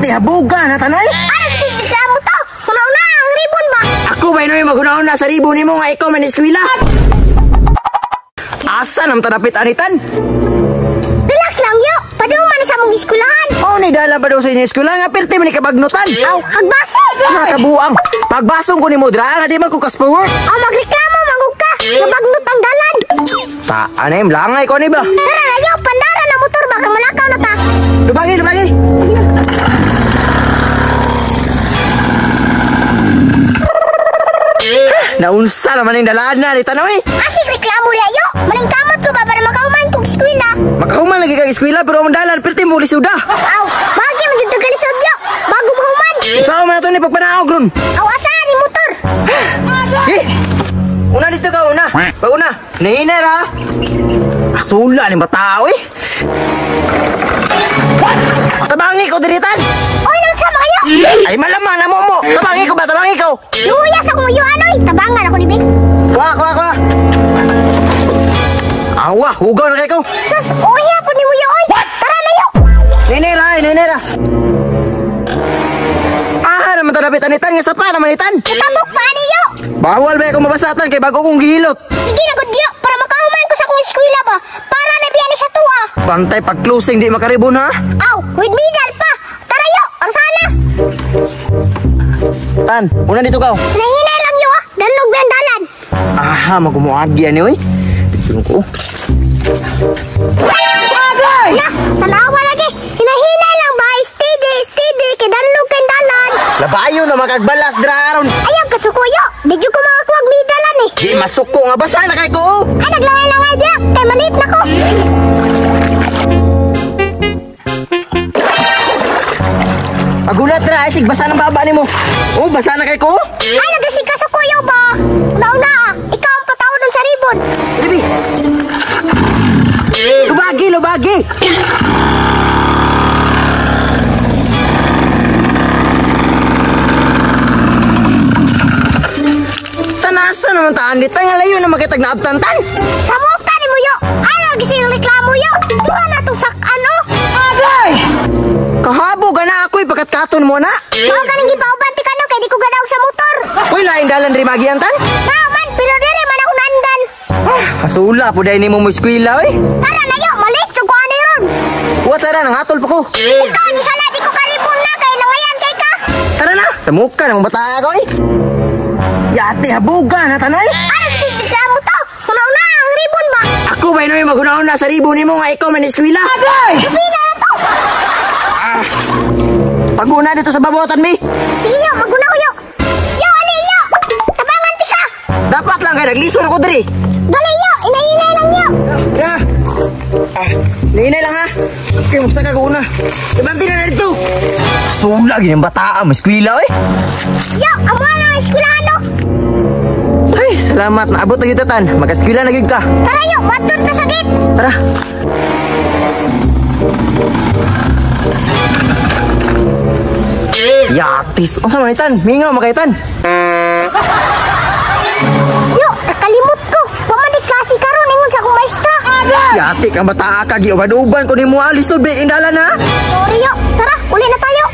Yati habuga na tanoy. Ay, nagsireklamo to. Una-una ang ribon ba? Ako ba noy maguna-una sa ribon nimo nga ikaw man eskwela? Asa nam tanapit anitan? Relax lang yo. Paduman na sa mong eskwelahan. Oh, ni dala pa daw sa inyo eskwela nga pirti man ni kabagnutan. Aw, hagbasa. Nakabuang. Pagbasong ko nimo dra nga di man ko kaspower. Aw, magreklamo mangug ka. Nabagnot ang dalan. Ta, anay langay ko ni ba? Tara na yo, pandara na motor ba kay malakaw na ta. Lubagi, lubagi. Naunsa naman yung dalaan na ni tanoy. Asig reklamo niya yo. Maningkamot ko ba para makauman kog eskwela? Makahuman lagi kag eskwela pero ang dalan pirti mo lisuda. Aw, bagi man jud tagalisod yo. Bago mahuman. Saan man na to ni pagpanaog ron? Aw, asa ni motor? Eh! Una dito ka, una. Pag una. Nahiner ha. Asula ni batao eh. Tabangi ko diritan. Oy, naunsa man kayo? Ay malamang na mo mo. Tabangi ko ba? Tabangi ko. Luya sa kong uyuan oy. Tabangan ako ni Big. Kuha, kuha, kuha. Awa, hugaw na kayo ko. Sus, uya po ni Muyo oy. Tara na yo. Ninera, ay, ninera. Ah, naman tanapit anitan nga sapa naman itan. Natabok pa ani yo. Bawal ba ako mabasatan kay bago kong gihilot. Sige na gud yo para makahuman ko sa akong eskwela ba. Para na biya ni sa tuwa. Bantay pag closing di makaribon ha. Aw, with medal pa. Tara yo, ang sana. Tan, una dito ka. Nahinay lang yo ah. Dalog ba ang dalan? Aha, magumuagi ani oy. Dito ko. Agay! Na, tanawa lagi. Hinahinay lang ba? Steady, steady kay danlog kay dalan. Labayo na makagbalas dra aron. Ayaw kasuko yo. Di jud ko makakuwag medalan eh. Di masuko nga basa na kay ko. Ay, naglangay-langay diya. Kay maliit na ko. Pagulat ra ay sig basa ng baba nimo. Oh, basa na kay ko. Ay, nagasi ka sa kuyo ba? Una-una ah. Ikaw ang patawad nun sa ribon. Bibi. Lubagi, lubagi. Tanasa naman taan dito nga layo na makitag naabtan tan. Sa muka ni mo yo. Ay, nagasi yung reklamo yo. Tura na itong sakan oh. Agay! Kahabo ka na ako'y pagkatkaton mo na. Mao ganing gipauban ti kano kay di ko ganaog sa motor. Uy, laing dalan rin magian tan. Nao man, pero diri man ako nandan. Asula po dahil nimo mo eskwela oy. Tara na yo, maliit jud ko ani ron. Wa tara nang hatol pa ko. Ikaw ni sala di ko karibon na kay langayan kay ka. Tara na, tamuka ng bata ko oy. Yati habuga na tanoy. Ay, nagsireklamo to. Una-una ang ribon ba? Ako ba noy maguna-una sa ribon nimo nga ikaw man eskwela? Agay! Pila na to. Ah. Paguna dito sa babotan mi. Sige yo, maguna ko yo. Yo, ali yo. Tabangan ti ka. Dapat lang kay naglisod ako diri. Dali yo, inahinay lang yo. Ya. Ah, inahinay lang ha. Okay, musta ka una. Tabanti na dito. Sula gini ang bataa, may eskwela oy. Yo, amo na ang eskwelahan no. Ay, salamat naabot na gyud tan. Mag-eskwela na gyud ka. Tara yo, madton ta sa gate. Tara. Yatis. Unsa man itan? Mingaw makaitan. Yo, nakalimot ko. Wa man di klase karon ingon sa akong maestra. Yati kang bataa ka giubad-uban ko nimo ah. Lisod ba indalan ha? Sorry yo. Tara, uli na tayo.